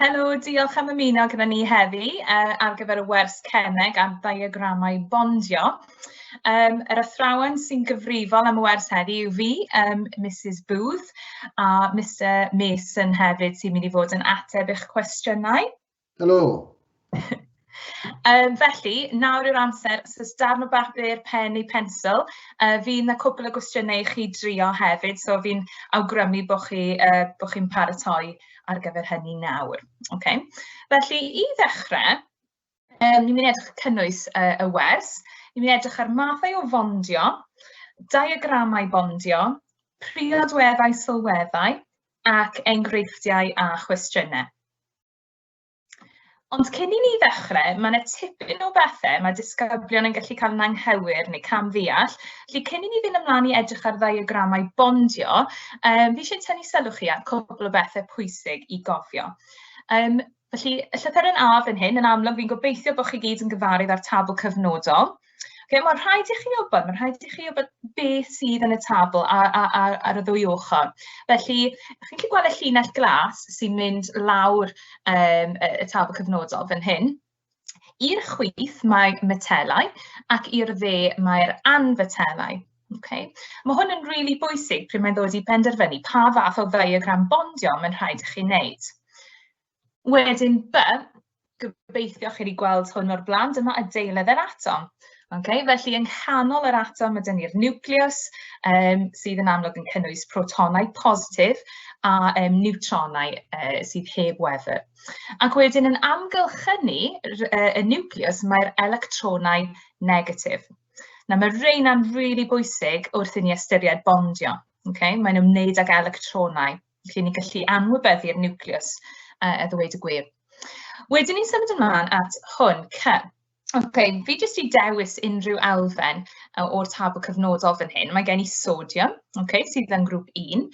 Helo, diolch am ymuno gyda ni heddi ar gyfer y wers cemeg ar ddiagramau bondio. Yr athrawon sy'n gyfrifol am y wers heddi yw fi, Mrs Booth, a Mister Mason hefyd sy'n mynd i fod yn ateb eich cwestiynau. Helo. Felly, nawr yw'r amser, os oes darn o bapur, pen neu pensel, fydd 'na cwpl o gwestiynau i chi drio hefyd, so fi'n awgrymu bod chi, bo chi'n paratoi ar gyfer hynny nawr. Okay. Felly, i ddechrau, ni'n mynd i edrych cynnwys y wers, ni'n mynd i edrych ar mathau o fondio, diagramau bondio, priodweddau sylweddau, ac enghreifftiau a chwestiynau. Ond cyn i ni ddechrau, mae 'na tipyn o bethe mae disgyblion yn gallu cael yn anghywir neu camddeall. Felly cyn i ni fynd ymlaen i edrych ar ddiagramau bondio, fi isie tynnu sylw chi at cwpl o bethe pwysig i gofio. Felly, y llythyren A fan hyn, yn amlwg fi'n gobeithio bod chi gyd yn gyfarwydd â'r tabl cyfnodol. Ocê, mae'n rhaid i chi wybod, mae'n rhaid i chi wybod beth sydd yn y tabl ar y ddwy ochr. Felly, chi'n gallu gweld y llinell glas sy'n mynd lawr y tabl cyfnodol fan hyn. I'r chwith mae metelau ac i'r dde mae'r anfetelau. Okay. Mae hwn yn rili bwysig pryd mae'n ddod i benderfynu pa fath o ddiagram bondio mae'n rhaid i chi wneud. Wedyn B, gobeithio chi wedi gweld hwn o'r blaen, dyma adeiledd yr atom. Okay, felly yng nghanol yr atom mae dyn ni'r niwclews, sydd yn amlwg yn cynnwys protonau positif a niwtronau sydd heb wefr. Ac wedyn yn amgylchynu y niwclews mae'r electronau negatif. Nawr mae reina'n rili bwysig wrth i ni ystyried bondio. Okay? Mae'n ymwneud ag electronau. Felly ni'n gallu anwybyddu'r niwclews, a ddweud y gwir. Wedyn ni'n symud ymlaen at hwn, C. OK, fi jyst i dewis unrhyw elfen o'r tabl cyfnodol fan hyn. Mae gen i sodium, OK, sydd yn grŵp 1.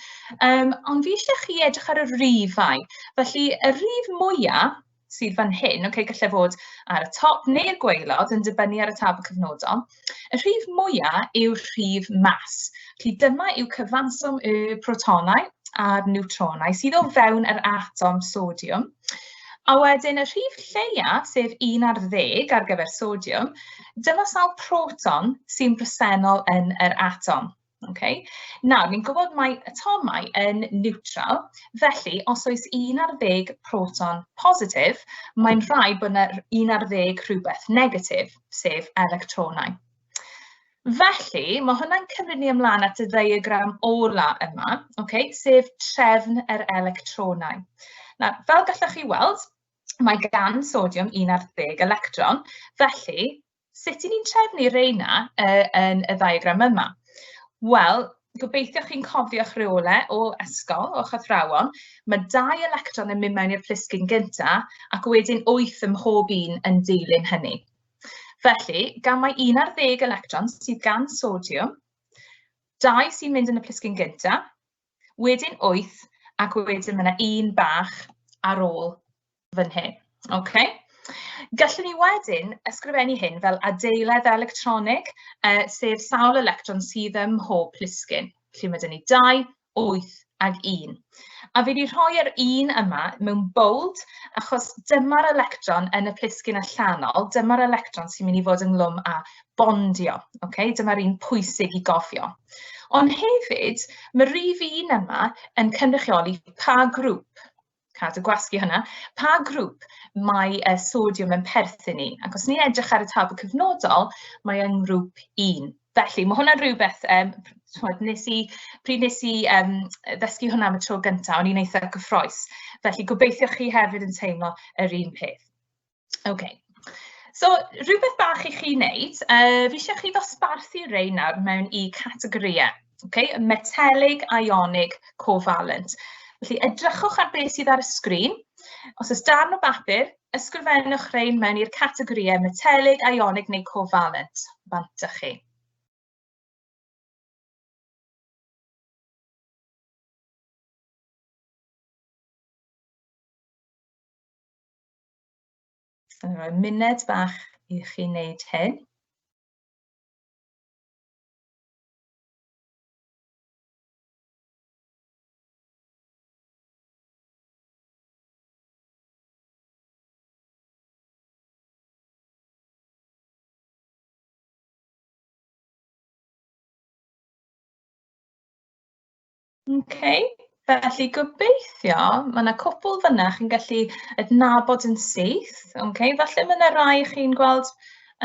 Ond fi eisiau chi edrych ar y rifau. Felly, y rif mwyaf sydd fan hyn, ok, gallai fod ar y top neu'r gwaelod yn dibynnu ar y tabl cyfnodol. Y rhif mwyaf yw'r rhif mas. Felly dyma yw cyfanswm y protonau a'r niwtronau sydd o fewn yr atom sodiwm. A wedyn y rhif lleia, sef 11 ar gyfer sodiwm, dyma sawl proton sy'n bresennol yn yr atom. Okay. Nawr, ni'n gwybod mai atomau yn niwtral, felly os oes 11 proton positif, mae'n rhaid bod yna 11 rhywbeth negatif, sef electronau. Felly, mae hwnna'n cymryd ni ymlaen at y ddiagram ola yma, okay, sef trefn yr electronau. Nawr, fel gallwch chi weld, mae gan sodiwm 11 electron, felly Sut 'y ni'n trefnu reina yn y ddiagram yma? Wel, gobeithio chi'n cofio'ch rheolau o ysgol, o'ch athrawon. Mae 2 electron yn mynd mewn i'r plisgyn gynta, ac wedyn 8 ym mhob un yn dilyn hynny. Felly, gan mai 11 electron sydd gan sodiwm, 2 sy'n mynd yn y plisgyn gynta, wedyn 8, ac wedyn mae yna un bach ar ôl fan hyn. Okay? Gallwn ni wedyn ysgrifennu hyn fel adeiledd electronig, sef sawl electron sydd ym mhob plisgyn. Felly mae 'da ni 2, 8 ag 1. A fi wedi rhoi'r un yma mewn bold, achos dyma'r electron yn y plisgyn allanol, dyma'r electron sy'n mynd i fod ynghlwm â bondio. Okay? Dyma'r un pwysig i gofio. Ond hefyd, mae'r rif un yma yn cynrychioli pa grŵp cadw gwasgu hwnna, pa grŵp mae sodiwm yn perthyn i? Ac os ni'n edrych ar y tabl cyfnodol, mae yng ngrŵp 1. Felly, mae hwnna'n rhywbeth, chimod, nes i, pryd nes i ddysgu hwnna am y tro gyntaf, o'n i'n eitha cyffroes. Felly, gobeithio chi hefyd yn teimlo yr un peth. OK. So, rhywbeth bach i chi wneud, fi eisiau chi ddosbarthu rei nawr mewn i categorïau. OK, metelig, ionig, covalent. Felly, edrychwch ar beth sydd ar y sgrin. Os oes darn o bapur, ysgrifennwch rhein mewn i'r categorïau metelig, ionig neu covalent. Bant â chi. So, rhoi muned bach i chi wneud hyn. Okay. Felly gobeithio mae yna cwpl fan'na chi'n gallu adnabod yn syth. Okay? Falle mae yna rai chi'n gweld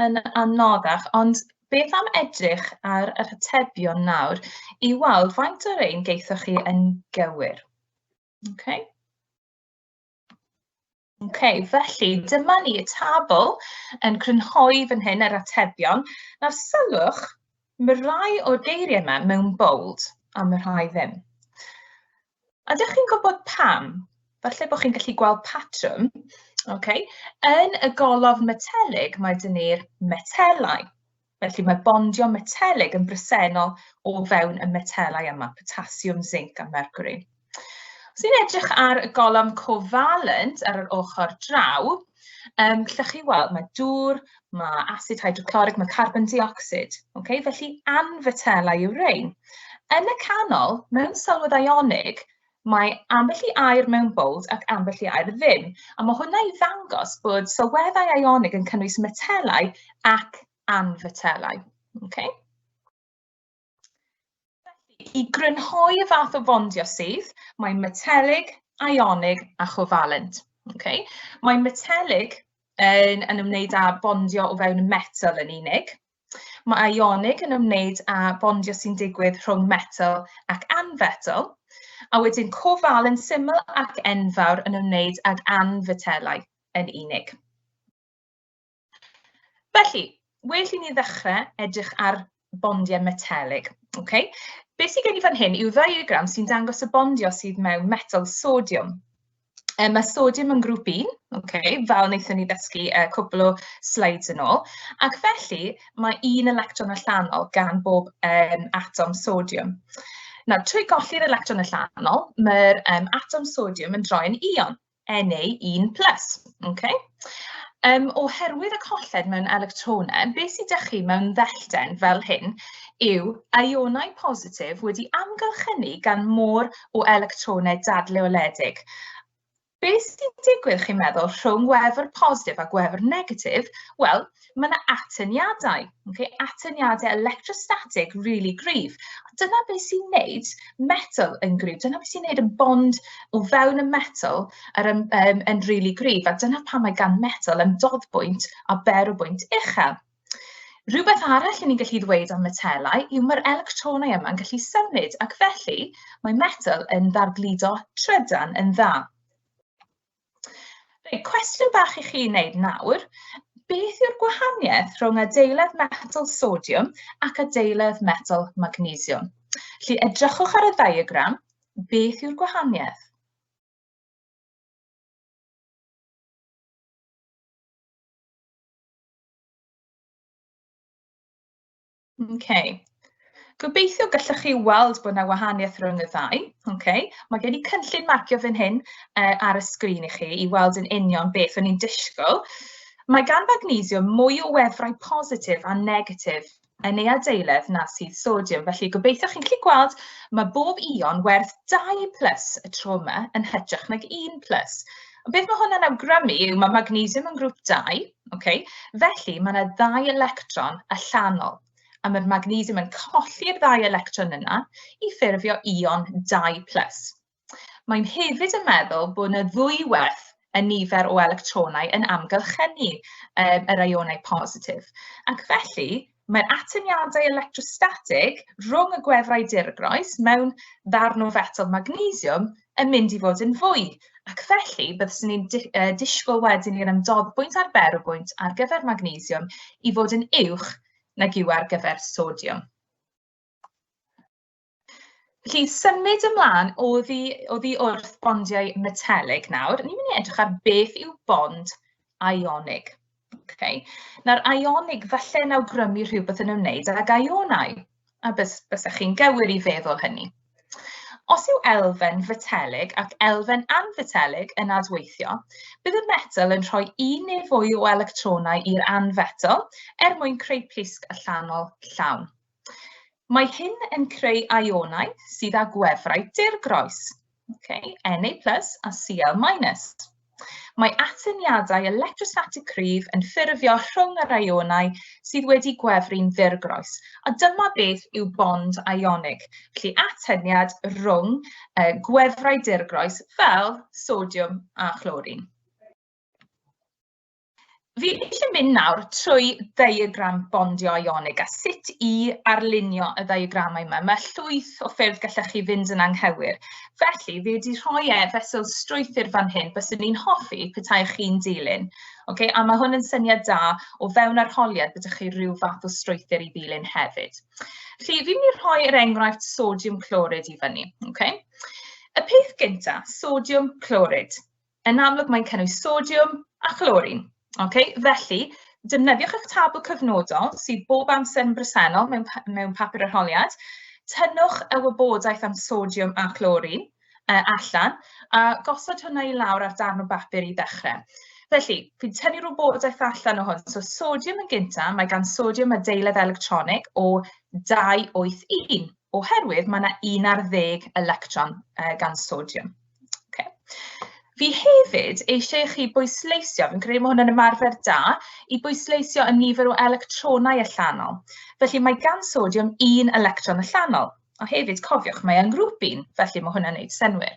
yn anoddach, ond beth am edrych ar yr atebion nawr i weld faint o'r ein geithoch chi yn gywir. Okay? Ok, felly dyma ni y tabl yn crynhoi fan hyn yr atebion. Nawr sylwch, mae rai o'r geiriau yma mewn bold a mae rhai ddim. A ydych chi'n gwybod pam? Falle bod chi'n gallu gweld patrwm. Okay. Yn y golofn metelig mae dyn ni'r metelau. Felly mae bondio metelig yn bresennol o fewn y metelau yma, potasiwm, zinc a mercury. Os ni'n edrych ar y golofn covalent ar yr ochr draw, lle chi weld mae dŵr, mae asid hydroclorig, mae carbon dioxid. Okay? Felly anfetelau yw rhain. Yn y canol, mewn sylwedd ionig, mae ambell i air mewn bold ac ambell i air ddim. A mae hwnna i ddangos bod sylweddau ionig yn cynnwys metelau ac anfetelau. Okay? Felly, i grynhoi y fath o fondio sydd, mae metelig, ionig a chovalent. Okay? Mae metelig yn ymwneud â bondio o fewn metel yn unig. Mae ionig yn ymwneud â bondio sy'n digwydd rhwng metel ac anfetel, a wedyn cofalen syml ac enfawr yn ymwneud ag anfetelau yn unig. Felly, well i ni ddechrau edrych ar bondiau metelig. Okay? Be sydd gen i fan hyn yw ddiagram sy'n dangos y bondio sydd mewn metel sodiwm. Mae sodiwm yn grŵp 1, okay, fel wnaethon ni ddysgu cwpl o slides yn ôl, ac felly mae un electron allanol gan bob atom sodiwm. Nawr, trwy golli'r electron allanol, mae'r atom sodiwm yn droi yn ion, Na1+, okay? Oherwydd y colled mewn electronau, beth sydd 'da chi mewn ddellten fel hyn yw ionau positif wedi amgylchynu gan môr o electronau dadleoledig. Beth sy'n digwydd, chi'n meddwl, rhwng gwefr positif a gwefr negatif? Wel, mae yna atyniadau, okay? Atyniadau electrostatig really gryf. A dyna beth sy'n neud metal yn gryf, dyna beth sy'n neud y bond o fewn y metal yn really gryf, a dyna pam mae gan metal ymdoddbwynt a berobwynt uchel. Rhywbeth arall ni'n gallu ddweud am metelau yw mae'r electronau yma'n gallu symud, ac felly mae metal yn ddargludo trydan yn dda. Reit, cwestiwn bach i chi wneud nawr. Beth yw'r gwahaniaeth rhwng adeiledd metel sodiwm ac adeiledd metel magnesiwm? Felly edrychwch ar y ddiagram, beth yw'r gwahaniaeth? Okay. Gobeithio gallwch chi weld bod yna wahaniaeth rhwng y ddau. Okay. Mae gen i cynllun marcio fan hyn ar y sgrin i chi i weld yn union beth o'n i'n disgwyl. Mae gan magnesiwm mwy o wefrau positif a negatif yn ei adeiledd na sydd sodiwm. Felly gobeithio chi'n gallu gweld mae bob ion werth 2 plus y tro yma yn hytrach nag 1 plus. Ond beth mae hwnna'n awgrymu yw mae magnesiwm yn grŵp 2, okay? Felly mae yna ddau electron allanol, a mae'r magnesiwm yn colli'r ddau electron yna i ffurfio ion 2 plus. Mae'n hefyd yn meddwl bod yna ddwy werth y nifer o electronau yn amgylchynu yr ionau positif, ac felly mae'r atyniadau electrostatig rhwng y gwefrau dirgroes mewn ddarn o fetel magnesiwm yn mynd i fod yn fwy, ac felly byddwn ni'n disgwyl wedyn i'r ymdoddbwynt a'r berobwynt ar gyfer magnesiwm i fod yn uwch nag yw ar gyfer sodiwm. Felly, symud ymlaen oddi wrth bondiau metelig nawr, ni'n mynd i edrych ar beth yw bond ionig. Okay. Nawr, ionig falle'n awgrymu rhywbeth yn ymwneud ag ionau, a bysech chi'n gywir i feddwl hynny. Os yw elfen fetelig ac elfen anfetelig yn adweithio, bydd y metel yn rhoi un neu fwy o electronau i'r anfetel er mwyn creu plisg allanol llawn. Mae hyn yn creu ionau sydd â gwefrau dirgroes, okay, Na plus a Cl minus. Mae atyniadau electrostatig cryf yn ffurfio rhwng yr ionau sydd wedi gwefru'n ddirgroes. A dyma beth yw bond ionig. Felly atyniad rhwng gwefrau dirgroes fel sodiwm a chlorin. Fi eisiau mynd nawr trwy ddiagram bondio ionig a sut i arlunio y ddiagramau yma. Mae llwyth o ffyrdd gallech chi fynd yn anghywir. Felly, fi wedi rhoi e fesul strwythur fan hyn, byswn i'n hoffi petai chi'n dilyn. Okay? A mae hwn yn syniad da o fewn arholiad bod chi rhyw fath o strwythur i ddilyn hefyd. Felly, fi'n mynd i rhoi yr enghraifft sodiwm clorid i fyny. Okay? Y peth gyntaf, sodiwm clorid. Yn amlwg mae'n cynnwys sodiwm a chlorin. Okay? Felly, defnyddiwch eich tabl cyfnodol sydd bob amser yn bresennol mewn papur arholiad. Tynnwch y wybodaeth am sodiwm a chlorin allan a gosod hwnna i lawr ar darn o bapur i ddechrau. Felly, fi'n tynnu'r wybodaeth allan o hwn. So, sodiwm yn gyntaf, mae gan sodiwm adeiledd electronig o 281, oherwydd mae yna 11 electron gan sodiwm. Okay. Fi hefyd eisiau i chi bwysleisio, fi'n credu mae hwn yn ymarfer da, i bwysleisio y nifer o electronau allanol. Felly mae gan sodiwm un electron allanol. A hefyd, cofiwch, mae yn grŵp un, felly mae hwnna'n gwneud synnwyr.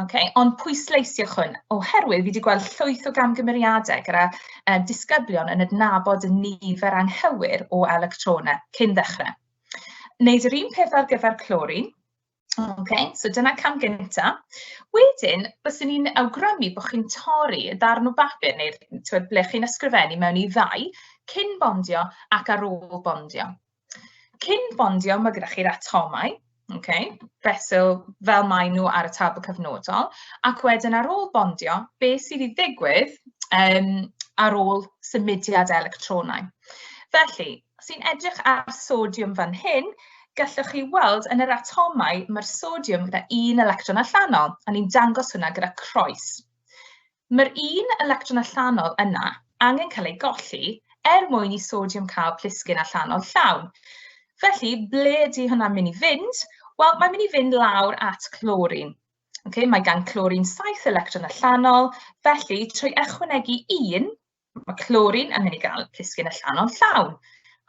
Okay? Ond pwysleisiwch hwn, oherwydd fi wedi gweld llwyth o gamgymeriadau gyda disgyblion yn adnabod y nifer anghywir o electronau cyn ddechrau. Wneud yr un peth ar gyfer clorin. Okay, so dyna cam gynta. Wedyn, byswn i'n awgrymu bod chi'n torri y darn o bapur neu'r twyd, ble chi'n ysgrifennu mewn i ddau, cyn bondio ac ar ôl bondio. Cyn bondio, mae gyda chi'r atomau, okay, fesul fel maen nhw ar y tabl cyfnodol, ac wedyn ar ôl bondio, beth sydd i ddigwydd ar ôl symudiad electronau. Felly, os i'n edrych ar sodiwm fan hyn, gallwch chi weld yn yr atomau mae'r sodiwm gyda un electron allanol, a ni'n dangos hwnna gyda croes. Mae'r un electron allanol yna angen cael ei golli er mwyn i sodiwm cael plisgyn allanol llawn. Felly, ble ydy hwnna'n mynd i fynd? Wel, mae'n mynd i fynd lawr at clorin. Okay, mae gan clorin 7 electron allanol, felly trwy ychwanegu un, mae clorin yn mynd i gael plisgyn allanol llawn.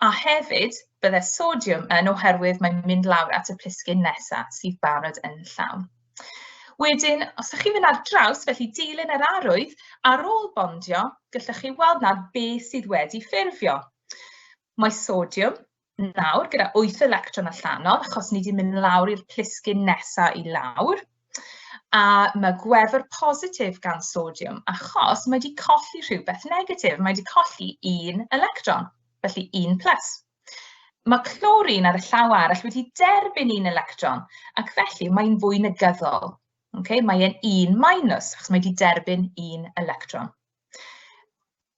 A hefyd, bydde sodiwm yn oherwydd mae'n mynd lawr at y plisgyn nesaf sydd barod yn llawn. Wedyn, os ydych chi'n mynd ar draws, felly dilyn yr arwydd, ar ôl bondio, gallwch chi weld nawr beth sydd wedi ffurfio. Mae sodiwm nawr gyda 8 electron allanol, achos ni wedi mynd lawr i'r plisgyn nesaf i lawr. A mae gwefr positif gan sodiwm, achos mae wedi colli rhywbeth negatif, mae wedi colli un electron, felly 1 plus. Mae clorin ar y llaw arall wedi derbyn un electron, ac felly mae'n fwy negyddol. Okay? Mae e'n 1 minus, achos mae wedi derbyn un electron.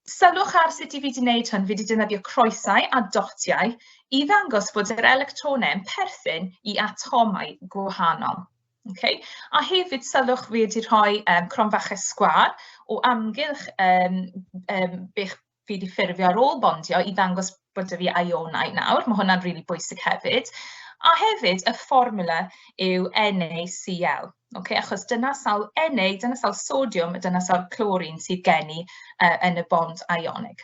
Sylwch ar sut i fi wedi gwneud hwn, fi wedi defnyddio croesau a dotiau i ddangos bod yr electronau yn perthyn i atomau gwahanol. Okay? A hefyd sylwch fi wedi rhoi cromfachau sgwâr o amgylch beth fi wedi ffurfio ar ôl bondio i ddangos bod 'da fi ionau nawr, mae hwnna'n rili bwysig hefyd. A hefyd y fformwla yw NaCl, okay? Achos dyna sawl Na, dyna sawl sodiwm, dyna sawl clorin sydd gen i yn y bond ionig.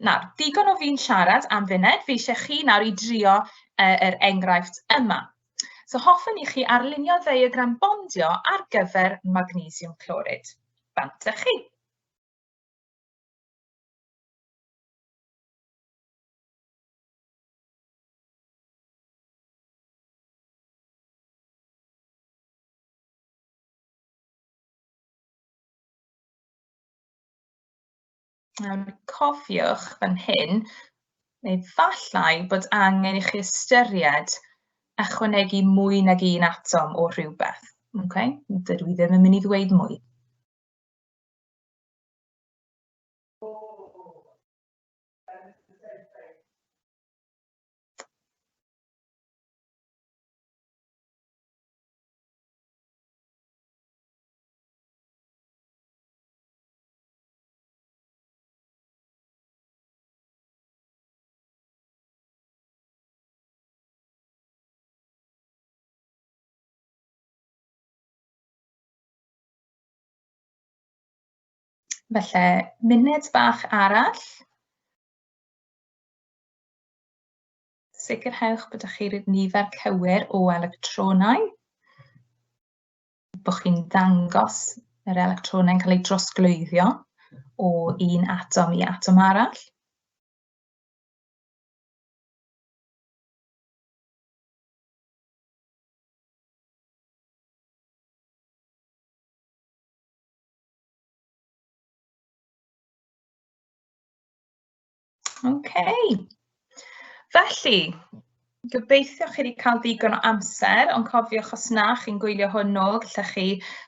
Nawr, digon o fi'n siarad am funed, fi eisiau chi nawr i drio yr enghraifft yma. So hoffwn i chi arlunio ddiagram bondio ar gyfer magnesiwm clorid. Bant â chi. Nawr, cofiwch fan hyn, neu efallai bod angen i chi ystyried ychwanegu mwy nag un atom o rhywbeth. Okay? Dydw i ddim yn mynd i ddweud mwy. Felly, munud bach arall. Sicrhewch bod chi'r nifer cywir o electronau, bod chi'n dangos yr electronau'n cael eu drosglwyddio o un atom i atom arall. OK. Felly, gobeithio chi wedi cael ddigon o amser, ond cofiwch os na chi'n gwylio hwn nôl, gallech chi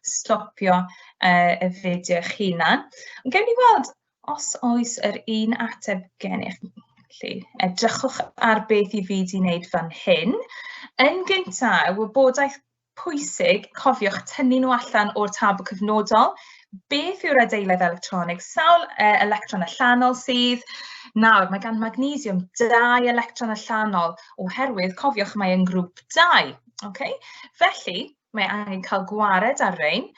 stopio y fideo eich hunan. Ond gewn ni weld os oes yr un ateb gennych. Felly, edrychwch ar beth i fi wedi wneud fan hyn. Yn gyntaf, y wybodaeth pwysig, cofiwch tynnu nhw allan o'r tabl cyfnodol. Beth yw'r adeiledd electronig? Sawl electron allanol sydd? Nawr, mae gan magnesiwm 2 electron allanol oherwydd, cofiwch, mae yn grŵp 2. Okay? Felly, mae angen cael gwared ar rein.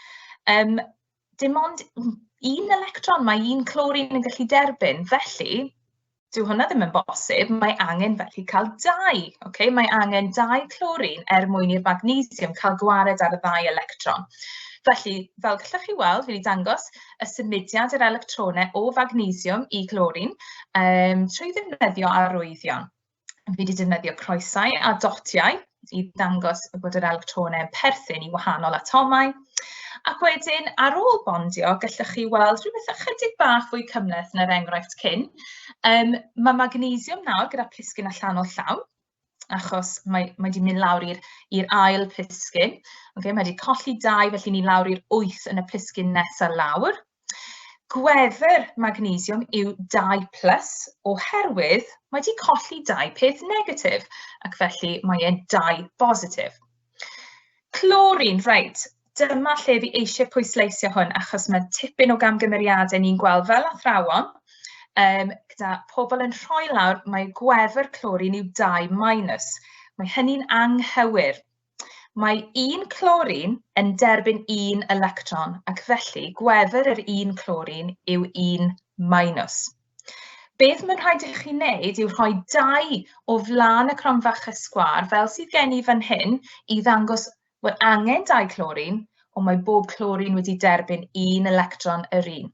Dim ond un electron mae un clorin yn gallu derbyn, felly dyw hwnna ddim yn bosib, mae angen felly cael dau, okay? Mae angen dau clorin er mwyn i'r magnesiwm cael gwared ar y ddau electron. Felly, fel gallwch chi weld, fi wedi dangos y symudiad yr electronau o fagnesiwm i clorin trwy ddefnyddio arwyddion. Fi wedi defnyddio croesau a dotiau i ddangos bod yr electronau yn perthyn i wahanol atomau. Ac wedyn, ar ôl bondio, gallwch chi weld rhywbeth ychydig bach fwy cymhleth na'r enghraifft cyn. Mae magnesiwm nawr gyda plisgyn allanol llawn, achos mae wedi mynd lawr i'r ail plisgyn. Okay, mae wedi colli 2, felly ni lawr i'r 8 yn y plisgyn nesaf lawr. Gwefr magnesiwm yw 2 plus oherwydd mae wedi colli 2 peth negatif ac felly mae e'n 2 bositif. Clorin, reit, dyma lle fi eisiau pwysleisio hwn achos mae tipyn o gamgymeriadau ni'n gweld fel athrawon, gyda pobl yn rhoi lawr mae gwefr clorin yw 2 minus. Mae hynny'n anghywir. Mae un clorin yn derbyn un electron ac felly gwefr yr un clorin yw un minus. Beth mae'n rhaid i chi wneud yw rhoi 2 o flaen y cromfacha sgwâr fel sydd gen i fan hyn i ddangos bod angen 2 clorin, ond mae bob clorin wedi derbyn un electron yr un.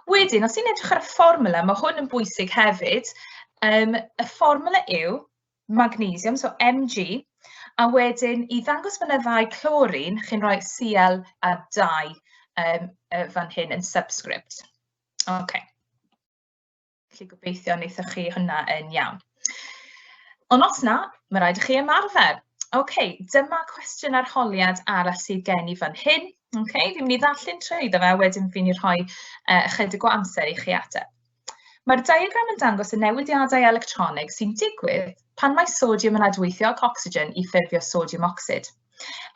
Wedyn, os ni'n edrych ar y fformwla, mae hwn yn bwysig hefyd. Y fformwla yw magnesium, so Mg, a wedyn i ddangos bod yna ddau clorin, chi'n rhoi Cl a 2 fan hyn yn subscript. OK. Felly gobeithio wnaethoch chi hwnna yn iawn. Ond os na, mae rhaid i chi ymarfer. OK, dyma cwestiwn arholiad arall sydd gen i fan hyn. OK, fi'n mynd i ddarllen trwyddo fe, wedyn fi'n mynd i rhoi ychydig o amser i chi ateb. Mae'r diagram yn dangos y newidiadau electronig sy'n digwydd pan mae sodiwm yn adweithio ag ocsigen i ffurfio sodiwm ocsid.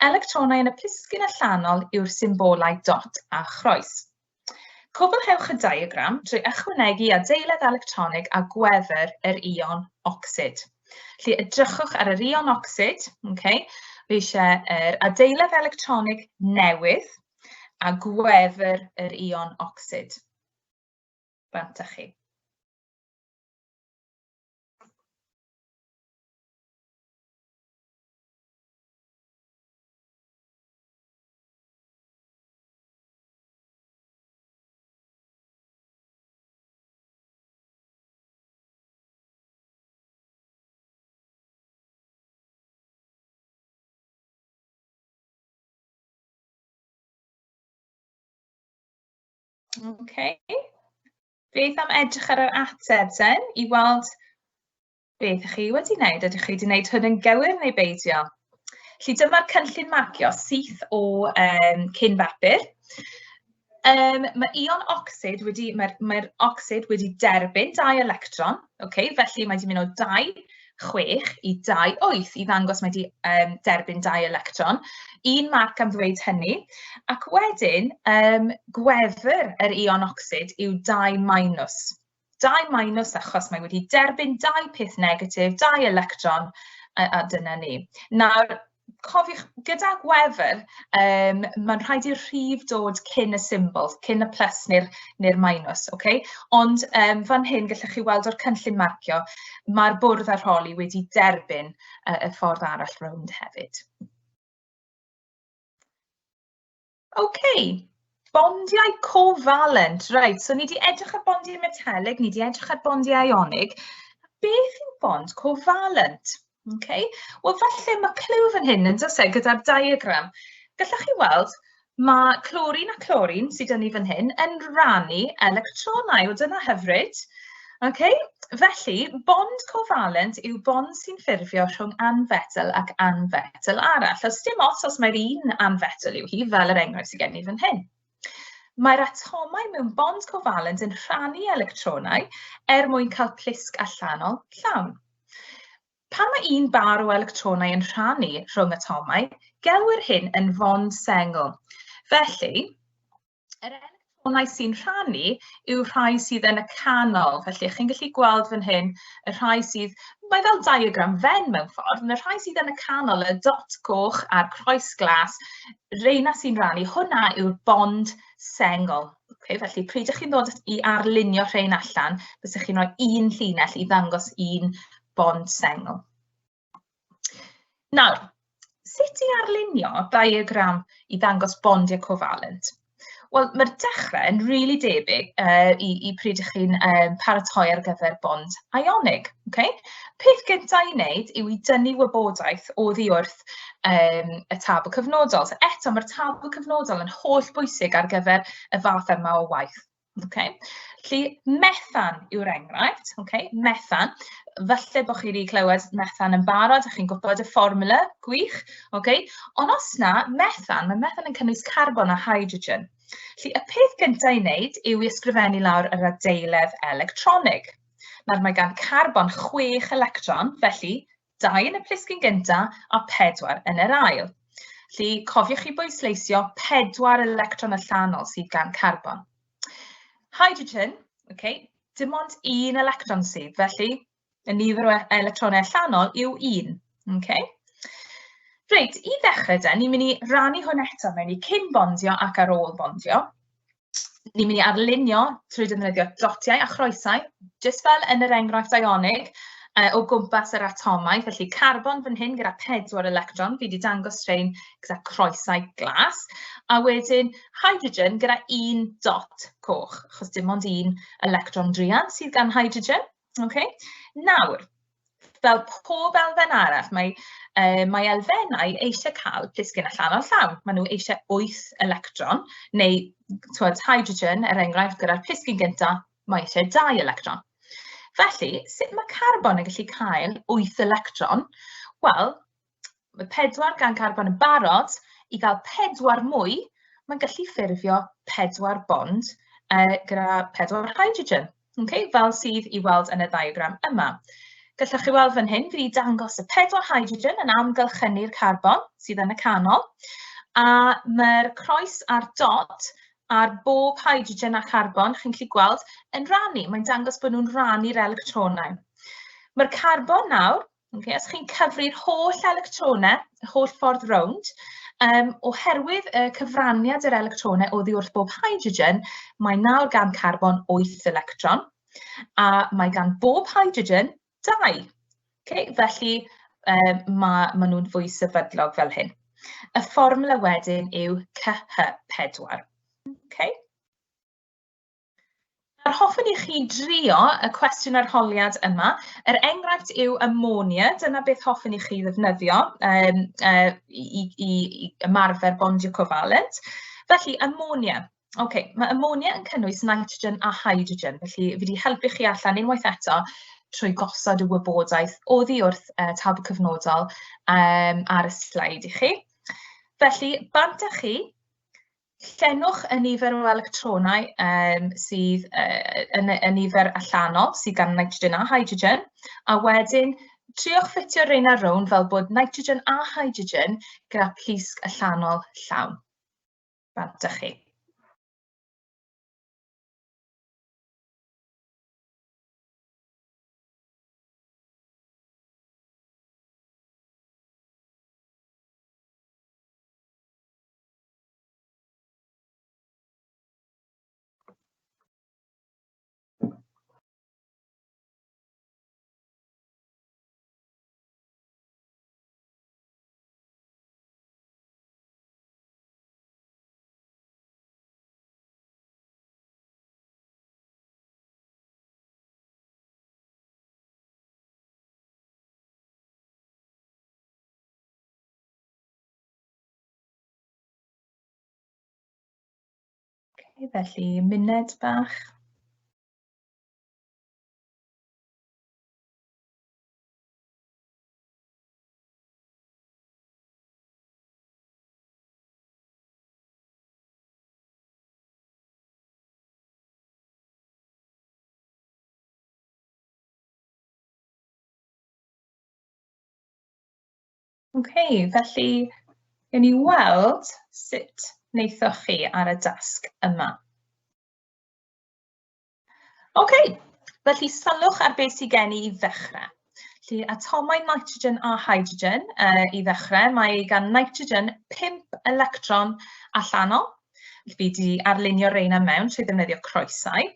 Electronau yn y plisgyn allanol yw'r symbolau dot a chroes. Cwblhewch y diagram drwy ychwanegu adeiledd electronig a gwefr yr ion ocsid. Felly edrychwch ar yr ion ocsid, okay? Fi eisiau yr adeiledd electronig newydd a gwefr yr ion ocsid. Bant â chi. Ok. Beth am edrych ar yr ateb ten i weld beth ych chi wedi wneud? Ydych chi wedi wneud hwn yn gywir neu beidio? Felly dyma'r cynllun marcio syth o cyn bapur. Mae ion ocsid wedi, mae'r mae ocsid wedi derbyn 2 electron, okay, felly mae wedi mynd o 2, 6 i 2, 8 i ddangos mae wedi derbyn 2 electron. Un marc am ddweud hynny. Ac wedyn, gwefr yr ion ocsid yw 2 minus. 2 minus achos mae wedi derbyn 2 peth negatif, 2 electron, a dyna ni. Nawr, Cofiwch, gyda gwefr, mae'n rhaid i'r rhif dod cyn y symbol, cyn y plus neu'r neu minus, okay? Ond fan hyn, gallwch chi weld o'r cynllun marcio, mae'r bwrdd arholi wedi derbyn y ffordd arall rownd hefyd. OK, bondiau covalent. Reit, so ni wedi edrych ar bondiau metelig, ni wedi edrych ar bondiau ionig. Beth yw bond covalent? Okay. Wel, falle mae clyw fan hyn yn does e, gyda'r diagram. Gallwch chi weld, mae clorin a clorin sydd yn ni fan hyn yn rannu electronau. O, dyna hyfryd. Okay? Felly, bond covalent yw bond sy'n ffurfio rhwng anfetel ac anfetel arall. Os dim ots os mae'r un anfetel yw hi, fel yr enghraifft sydd gen i fan hyn. Mae'r atomau mewn bond covalent yn rhannu electronau er mwyn cael plisg allanol llawn. Pan mae un bar o electronau yn rhannu rhwng atomau, gelwir hyn yn fond sengl. Felly, yr electronau sy'n rhannu yw rhai sydd yn y canol. Felly, chi'n gallu gweld fan hyn y rhai sydd... Mae fel diagram Venn mewn ffordd, ond y rhai sydd yn y canol, y dot coch a'r croes glas, reina sy'n rhannu, hwnna yw'r bond sengl. Okay, felly, pryd ydych chi'n dod i arlunio rhain allan, bysech chi'n rhoi un llinell i ddangos un bond sengl. Nawr, sut i arlunio diagram i ddangos bondiau covalent? Wel, mae'r dechrau yn rili really debyg i pryd ych chi'n paratoi ar gyfer bond ionig. Okay? Peth gyntaf i wneud yw i dynnu wybodaeth oddi wrth y tabl cyfnodol. So eto, mae'r tabl cyfnodol yn holl bwysig ar gyfer y fath yma o waith. Okay. Felly, methan yw'r enghraifft. Okay. Methan. Falle bod chi wedi clywed methan yn barod a chi'n gwybod y fformula, gwych. Okay. Ond os na, methan, mae methan yn cynnwys carbon a hydrogen. Felly, y peth gyntaf i wneud yw i ysgrifennu lawr yr adeiledd electronig. Nawr, mae gan carbon 6 electron, felly 2 yn y plisgyn gyntaf a 4 yn yr ail. Felly, cofiwch chi bwysleisio 4 electron allanol sydd gan carbon. Hydrogen, okay, dim ond un electron sydd, felly y nifer o electronau allanol yw 1. Okay. Reit, i ddechrau de, ni'n mynd i rannu hwn eto mewn i cyn bondio ac ar ôl bondio. Ni'n mynd i arlunio trwy defnyddio dotiau a chroesau, jyst fel yn yr enghraifft ionig, o gwmpas yr atomau. Felly carbon fan hyn gyda 4 electron, fi wedi dangos rhain gyda croesau glas, a wedyn hydrogen gyda un dot coch, achos dim ond un electron druan sydd gan hydrogen. Okay? Nawr, fel pob elfen arall, mae elfennau eisiau cael plisgyn allanol llawn. Maen nhw eisiau 8 electron, neu twod, hydrogen, er enghraifft, gyda'r plisgyn gyntaf, mae eisiau 2 electron. Felly, sut mae carbon yn gallu cael 8 electron? Wel, mae 4 gan carbon yn barod, i gael 4 mwy, mae'n gallu ffurfio 4 bond gyda 4 hydrogen, okay? Fel sydd i weld yn y diagram yma. Gallwch chi weld fan hyn, fi wedi dangos y 4 hydrogen yn amgylchynu'r carbon sydd yn y canol, a mae'r croes a'r dot ar bob hydrogen a charbon, chi'n gallu gweld, yn rannu. Mae'n dangos bod nhw'n rannu'r electronau. Mae'r carbon nawr, okay, os chi'n cyfri'r holl electronau, y holl ffordd rownd, oherwydd y cyfraniad yr electronau oddi wrth bob hydrogen, mae nawr gan carbon 8 electron, a mae gan bob hydrogen 2. Okay, felly ma nhw'n fwy sefydlog fel hyn. Y fformwla wedyn yw CH4. Okay. Nawr, hoffwn i chi drio y cwestiwn arholiad yma. Yr enghraifft yw amonia, dyna beth hoffwn i chi ddefnyddio i ymarfer bondio covalent. Felly, amonia. Okay, mae amonia yn cynnwys nitrogen a hydrogen, felly fi wedi helpu chi allan unwaith eto trwy gosod y wybodaeth oddi wrth tabl cyfnodol ar y sleid i chi. Felly, bant â chi, llenwch y nifer o electronau sydd yn y nifer allanol sydd gan nitrogen a hydrogen, a wedyn triwch ffitio rheina rownd fel bod nitrogen a hydrogen gyda plisg allanol llawn. Bant â chi. Okay, felly muned bach. Ok, felly gewn ni weld sut wnaethoch chi ar y dasg yma. Ok, felly sylwch ar beth sydd gen i i ddechrau. Felly atomau nitrogen a hydrogen i ddechrau. Mae gan nitrogen 5 electron allanol. Fi wedi arlunio reina mewn trwy ddefnyddio croesau.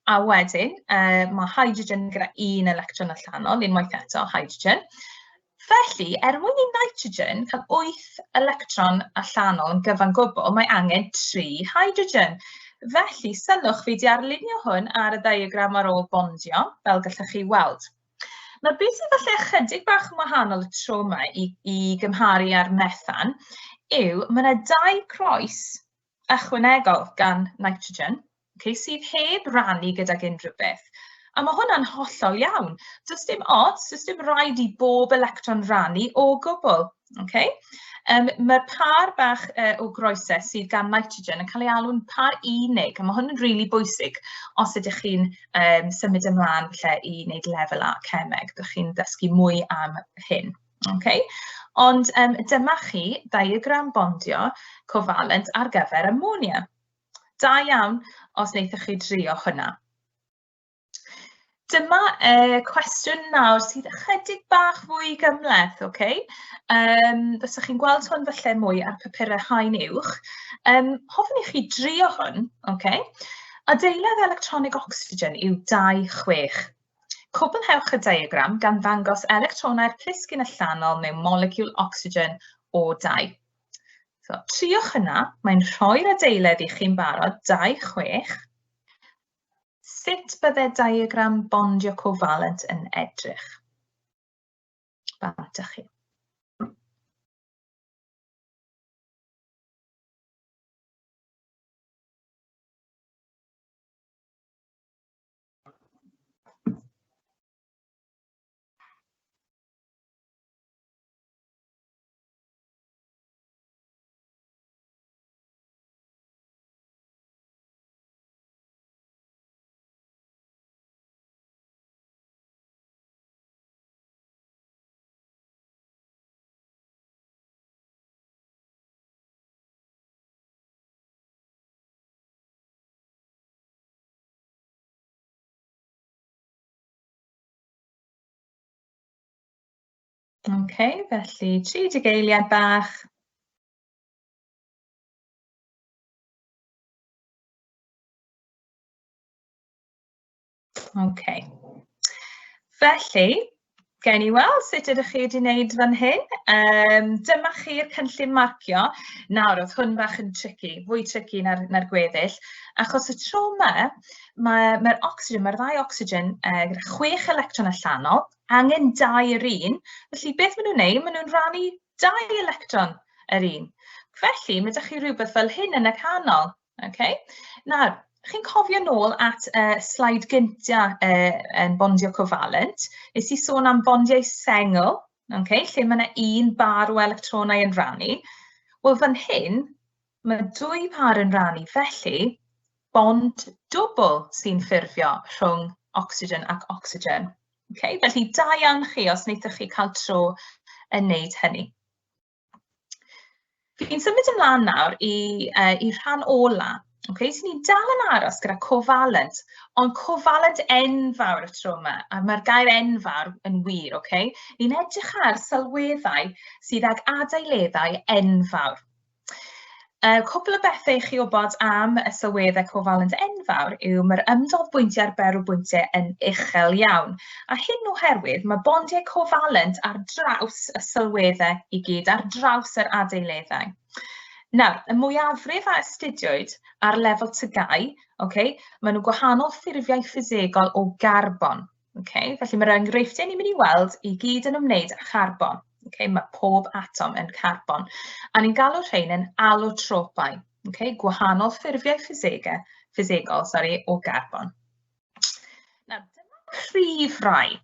A wedyn, mae hydrogen gyda un electron allanol, unwaith eto hydrogen. Felly, er mwyn i nitrogen cael 8 electron allanol yn gyfan gwbl, mae angen 3 hydrogen. Felly, sylwch, fi wedi arlunio hwn ar y ddiagram ar ôl bondio, fel gallwch chi weld. Nawr, beth sydd falle ychydig bach yn wahanol y tro yma i gymharu â'r methan yw mae yna 2 croes ychwanegol gan nitrogen, okay, sydd heb rannu gydag unrhyw beth. A mae hwnna'n hollol iawn. Does dim ots, does dim rhaid i bob electron rannu o gwbl. Okay? Mae'r par bach o groesau sydd gan nitrogen yn cael ei alw'n par unig, a mae hwn yn rili bwysig os ydych chi'n symud ymlaen falle i wneud lefel A cemeg, byddwch chi'n dysgu mwy am hyn. Okay? Ond dyma chi diagram bondio cofalent ar gyfer amonia. Da iawn os wnaethoch chi drio hwnna. Dyma cwestiwn nawr sydd ychydig bach fwy gymhleth, ocê? Fyswch chi'n gweld hwn falle mwy ar papurau haen uwch. Hoffwn i chi drio hwn, ocê? Adeiledd electronig ocsigen yw 2, 6. Cwblhewch y diagram gan ddangos electronau'r plisgyn allanol mewn moleciwl ocsigen o 2. So, triwch hynna, mae'n rhoi'r adeiledd i chi'n barod, 2, 6. Sut bydde diagram bondio cofalent yn edrych? Bant â chi. Ok, felly 30 eiliad bach. Ok. Felly, gewn ni weld sut ydych chi wedi wneud fan hyn. Dyma chi'r cynllun marcio. Nawr, oedd hwn bach yn tricky, fwy tricky na'r gweddill, achos y tro yma, mae'r oxygen, mae'r ddau oxygen gyda 6 electron allanol, angen 2 yr un, felly beth maen nhw'n wneud, maen nhw'n rannu 2 electron yr un. Felly, mae 'da chi rhywbeth fel hyn yn y canol. Okay. Nawr, chi'n cofio nôl at sleid gynta yn bondio cofalent. Nes i sôn am bondiau sengl, okay, lle mae yna un bar o electronau yn rannu. Wel, fan hyn, mae 2 par yn rannu, felly bond dwbl sy'n ffurfio rhwng ocsigen ac ocsigen. Okay, felly da iawn chi os wnaethoch chi cael tro yn wneud hynny. Fi'n symud ymlaen nawr i rhan ola. Okay? So ni'n dal yn aros gyda cofalent, ond cofalent enfawr y tro yma, a mae'r gair enfawr yn wir, okay? Ni'n edrych ar sylweddau sydd ag adeileddau enfawr. Cwpl o bethau i chi wybod am y sylweddau cofalent enfawr yw mae'r ymdolbwyntiau a'r berwbwyntiau yn uchel iawn, a hyn oherwydd mae bondiau cofalent ar draws y sylweddau i gyd, ar draws yr adeileddau. Nawr, y mwyafrif a astudiwyd ar lefel TGAU, okay, maen nhw gwahanol ffurfiau ffisegol o garbon. Okay? Felly mae'r enghreifftiau ni'n mynd i weld i gyd yn ymwneud â charbon. Okay? Mae pob atom yn carbon. A ni'n galw rhain yn alotropau. Okay? Gwahanol ffurfiau ffisegau, ffisegol sorry, o garbon. Nawr, dyma prif rai,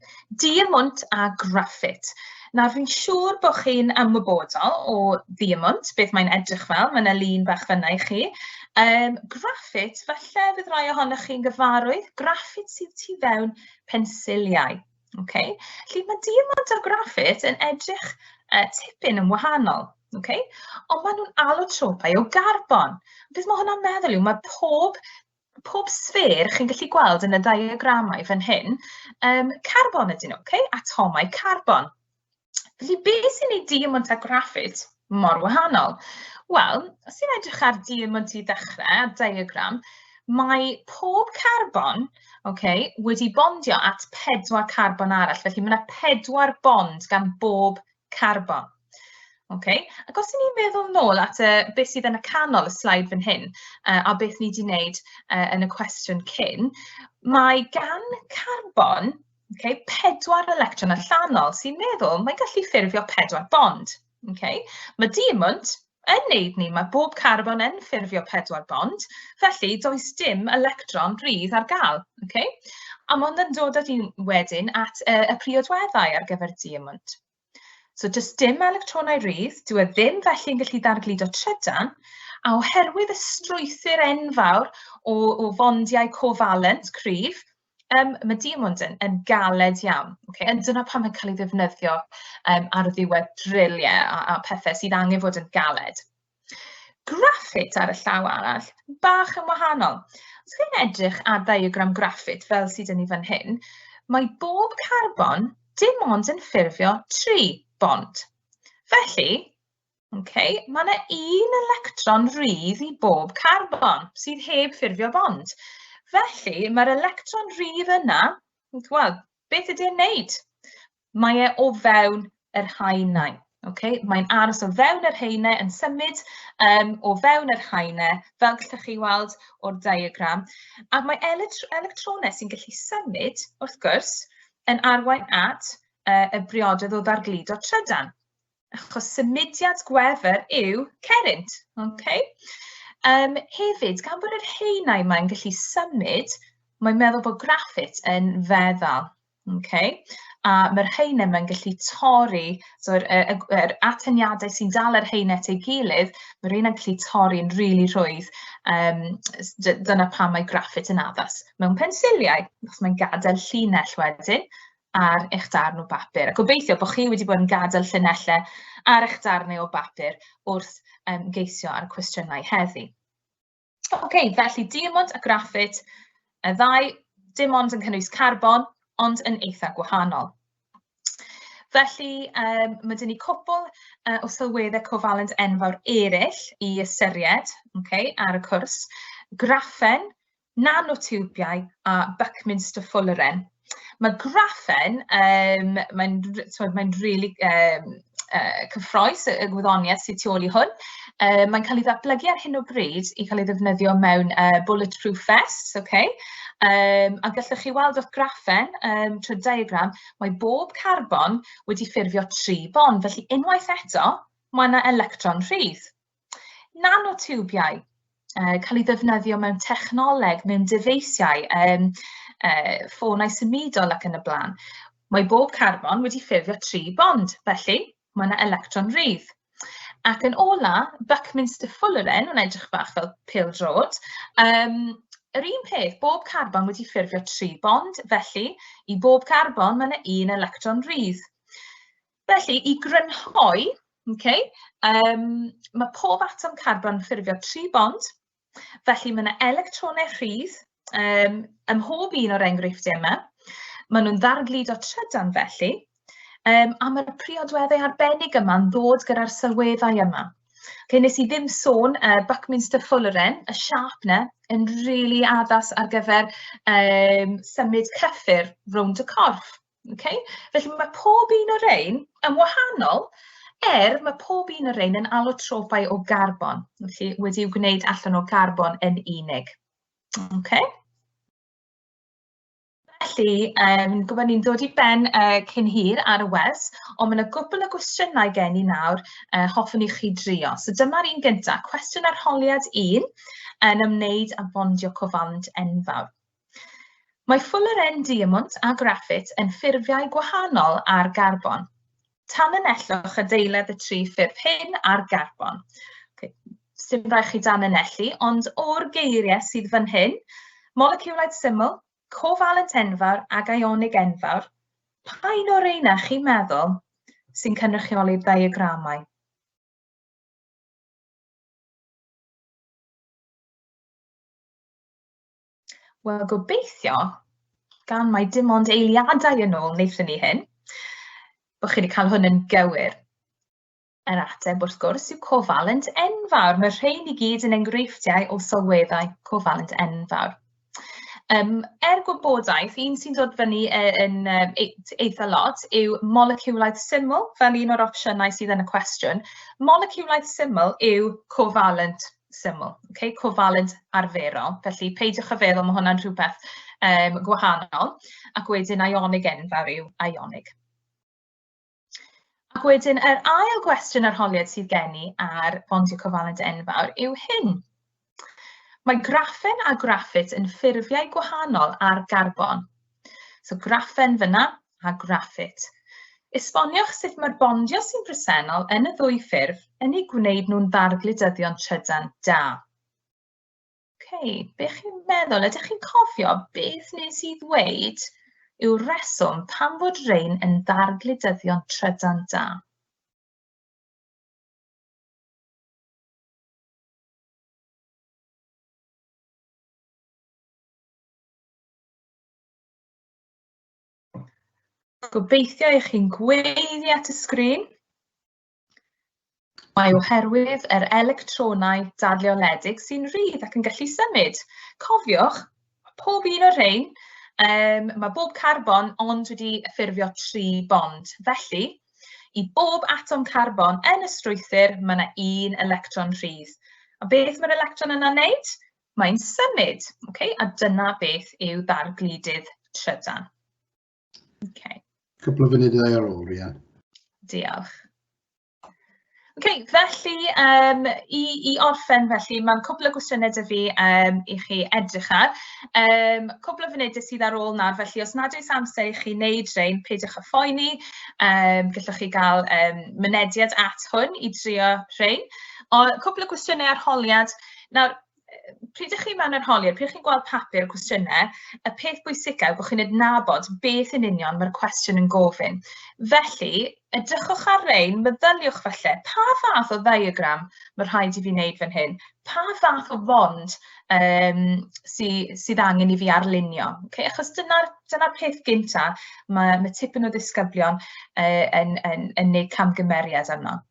diamwnt a graffit. Nawr, fi'n siŵr bod chi'n ymwybodol o ddiamwnt, beth mae'n edrych fel, mae yna lun bach fan'na i chi. Graffit, falle fydd rai ohonoch chi'n gyfarwydd, graffit sydd tu fewn pensiliau. Okay? Felly mae diamwnt a graffit yn edrych tipyn yn wahanol. Okay? Ond maen nhw'n alotropau o garbon. Beth mae hwnna'n meddwl yw mae pob pob sffêr chi'n gallu gweld yn y diagramau fan hyn, carbon ydyn nhw, okay? Atomau carbon. Felly beth sy'n ei diamwnt a graffit mor wahanol? Wel, os ti'n edrych ar diamwnt i ddechrau, ar diagram, mae pob carbon okay, wedi bondio at 4 carbon arall. Felly mae yna 4 bond gan bob carbon. Okay? Ac os 'y ni'n meddwl nôl at beth sydd yn y canol y sleid fan hyn, a beth ni 'di wneud yn y cwestiwn cyn, mae gan carbon okay, 4 electron allanol sy'n meddwl mae'n gallu ffurfio 4 bond. Okay? Mae diamwnt yn neud ni, mae bob carbon yn ffurfio 4 bond, felly does dim electron rhydd ar gael. Okay? A mae hwn yn dod â ni wedyn at y priodweddau ar gyfer diamwnt. So does dim electronau rhydd, dyw e ddim felly yn gallu ddargludo trydan, a oherwydd y strwythur enfawr o fondiau covalent cryf, mae diamond yn galed iawn. Okay? A dyna pam mae'n cael ei ddefnyddio ar ddiwedd driliau a pethau sydd angen fod yn galed. Graffit ar y llaw arall, bach yn wahanol. Os chi'n edrych ar ddiagram graffit fel sydd yn ei fan hyn, mae bob carbon dim ond yn ffurfio 3 bond. Felly, okay, mae yna un electron rhydd i bob carbon sydd heb ffurfio bond. Felly, mae'r electron rhydd yna, wel, beth ydy e'n wneud? Mae e o fewn yr haenau. Okay? Mae'n aros o fewn yr haenau, yn symud o fewn yr haenau, fel gallwch chi weld o'r diagram. A mae electronau sy'n gallu symud, wrth gwrs, yn arwain at y briodedd o ddargludo trydan. Achos symudiad gwefr yw cerrynt. Okay? Hefyd, gan bod yr haenau yma'n gallu symud, mae'n meddwl bod graffit yn feddal. Okay? A mae'r haenau yma'n gallu torri, so yr atyniadau sy'n dal yr haenau at ei gilydd, mae'r rheina'n gallu torri'n rili rhwydd. Dyna pam mae graffit yn addas mewn pensiliau, achos mae'n gadael llinell wedyn ar eich darn o bapur. A gobeithio bod chi wedi bod yn gadael llinellau ar eich darnau o bapur wrth geisio ar y cwestiynau heddi. Ok, felly diamond a graffit, y ddau dim ond yn cynnwys carbon, ond yn eitha gwahanol. Felly, mae dyn ni cwpl o sylweddau cofalent enfawr eraill i ystyried, okay, ar y cwrs. Graffen, nanotiwbiau a Buckminster Fulleren. Mae graffen, mae'n mae rili cyffrous y gwyddoniaeth sydd tu ôl i hwn. Mae'n cael ei ddatblygu ar hyn o bryd i cael ei ddefnyddio mewn bulletproof vests, okay? A gallwch chi weld wrth graffen, trwy'r diagram, mae bob carbon wedi ffurfio 3 bond, felly unwaith eto, mae yna electron rhydd. Nanotiwbiau, cael ei ddefnyddio mewn technoleg, mewn dyfeisiau, ffonau symudol ac yn y blaen. Mae bob carbon wedi ffurfio 3 bond, felly mae yna electron rhydd. Ac yn ola, Buckminster Fulleren, mae'n edrych bach fel pêl-droed, yr un peth, bob carbon wedi ffurfio 3 bond, felly i bob carbon mae yna un electron rhydd. Felly, i grynhoi, okay, mae pob atom carbon yn ffurfio 3 bond, felly mae yna electronau rhydd ym mhob un o'r enghreifftiau yma. Maen nhw'n ddargludo trydan felly, a mae'r priodweddau arbennig yma'n ddod gyda'r sylweddau yma. Okay, nes i ddim sôn Buckminster Fulleren, y siâp 'na, yn rili addas ar gyfer symud cyffur rownd y corff. Okay? Felly mae pob un o'r rhain yn wahanol, er mae pob un o'r rhain yn alotropau o garbon, felly wedi'w gwneud allan o garbon yn unig. Okay? Felly, gwybod ni'n dod i ben cyn hir ar y wers, ond ma' 'na gwpl o gwestiynau gen i nawr hoffwn i chi drio. So dyma'r un gynta, cwestiwn arholiad un yn ymwneud â bondio cofalent enfawr. Mae ffwleren diemwnt a graffit yn ffurfiau gwahanol ar garbon. Tanlinellwch adeiledd y tri ffurf hyn ar garbon. Okay. Sdim rhaid chi danlinellu, ond o'r geiriau sydd fan hyn, moleciwlaidd syml, cofalent enfawr ac ionig enfawr, pa un o'r reina chi'n meddwl sy'n cynrychioli'r diagramau? Wel, gobeithio, gan mai dim ond eiliadau yn ôl wnaethon ni hyn, bod chi wedi cael hwn yn gywir. Yr ateb, wrth gwrs, yw cofalent enfawr. Mae'r rhain i gyd yn enghreifftiau o sylweddau cofalent enfawr. Er gwybodaeth, un sy'n dod fyny yn eitha lot yw moleciwlaidd syml, fel un o'r opsiynau sydd yn y cwestiwn. Moleciwlaidd syml yw cofalent syml, okay? Cofalent arferol. Felly peidiwch â feddwl mae hwnna'n rhywbeth gwahanol. Ac wedyn ionig enfawr yw ionig. Ac wedyn yr ail gwestiwn arholiad sydd gen i ar bondio cofalent enfawr yw hyn. Mae graffen a graffit yn ffurfiau gwahanol ar garbon. So graffen fyna a graffit. Esboniwch sut mae'r bondio sy'n bresennol yn y ddwy ffurf yn eu gwneud nhw'n ddargludyddion trydan da. Ok, be chi'n meddwl? Ydych chi'n cofio beth wnes i ddweud yw'r reswm pam fod rhein yn ddargludyddion trydan da? Gobeithio eich chi'n gweiddi at y sgrin. Mae oherwydd yr electronau dadleoledig sy'n rhydd ac yn gallu symud. Cofiwch, pob un o'r rhain, mae bob carbon ond wedi ffurfio 3 bond. Felly, i bob atom carbon yn y strwythur, mae yna un electron rhydd. A beth mae'r electron yna'n wneud? Mae'n symud, okay? A dyna beth yw ddargludydd trydan. Okay. Cwpl o funudau ar ôl, Rhian. Diolch. Ok, felly i orffen felly, mae'n cwpl o gwestiynau 'da fi i chi edrych ar. Cwpl o funudau sydd ar ôl nawr, felly os nad oes amser i chi wneud rhein, peidiwch â phoeni. Gallwch chi gael mynediad at hwn i drio rhein. O, cwpl o gwestiynau arholiad. Nawr, pryd ych chi mewn arholiad, pryd chi'n gweld papur cwestiynau, y peth bwysicaf yw bod chi'n adnabod beth yn union mae'r cwestiwn yn gofyn. Felly, edrychwch ar rein, meddyliwch falle, pa fath o ddiagram mae rhaid i fi wneud fan hyn? Pa fath o fond sydd angen i fi arlunio? Okay? Achos dyna'r dyna peth gynta mae tipyn o ddisgyblion yn gwneud camgymeriad arno.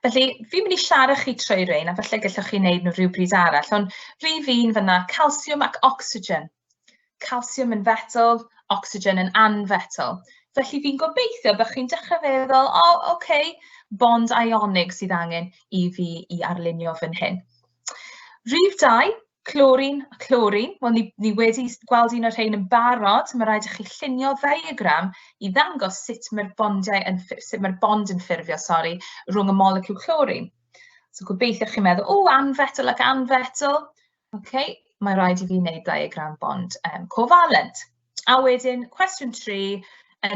Felly, fi'n mynd i siarad chi trwy rein, a falle gallwch chi wneud nhw rhywbryd arall, ond rhif un fan'na, calsiwm ac ocsigen. Calsiwm yn fetel, ocsigen yn anfetel. Felly fi'n gobeithio bod chi'n dechrau feddwl, o, oh, oce, okay, bond ionig sydd angen i fi i arlunio fan hyn. Rhif 2, Clorin a clorin, wel ni wedi gweld un o'r rhain yn barod, mae rhaid i chi llunio ddiagram i ddangos sut mae'r bondiau yn, sut mae'r bond yn ffurfio, sori, rhwng y moleciwl clorin. So gobeithio chi'n meddwl, o, anfetel ac anfetel. OK, mae rhaid i fi wneud diagram bond covalent. A wedyn, cwestiwn 3,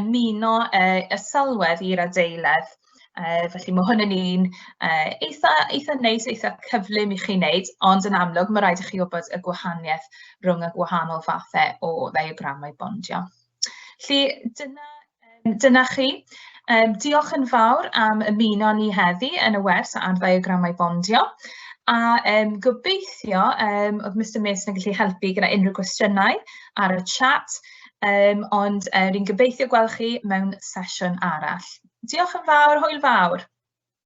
ymuno y sylwedd i'r adeiledd. Felly mae hwn yn un eitha neis, eitha cyflym i chi wneud, ond yn amlwg mae rhaid i chi wybod y gwahaniaeth rhwng y gwahanol fathau o ddiagramau bondio. Felly dyna chi. Diolch yn fawr am ymuno ni heddi yn y wers ar ddiagramau bondio. A gobeithio oedd Mister Mason yn gallu helpu gyda unrhyw gwestiynau ar y chat, ond ni'n gobeithio gweld chi mewn sesiwn arall. Diolch yn fawr, hwyl fawr.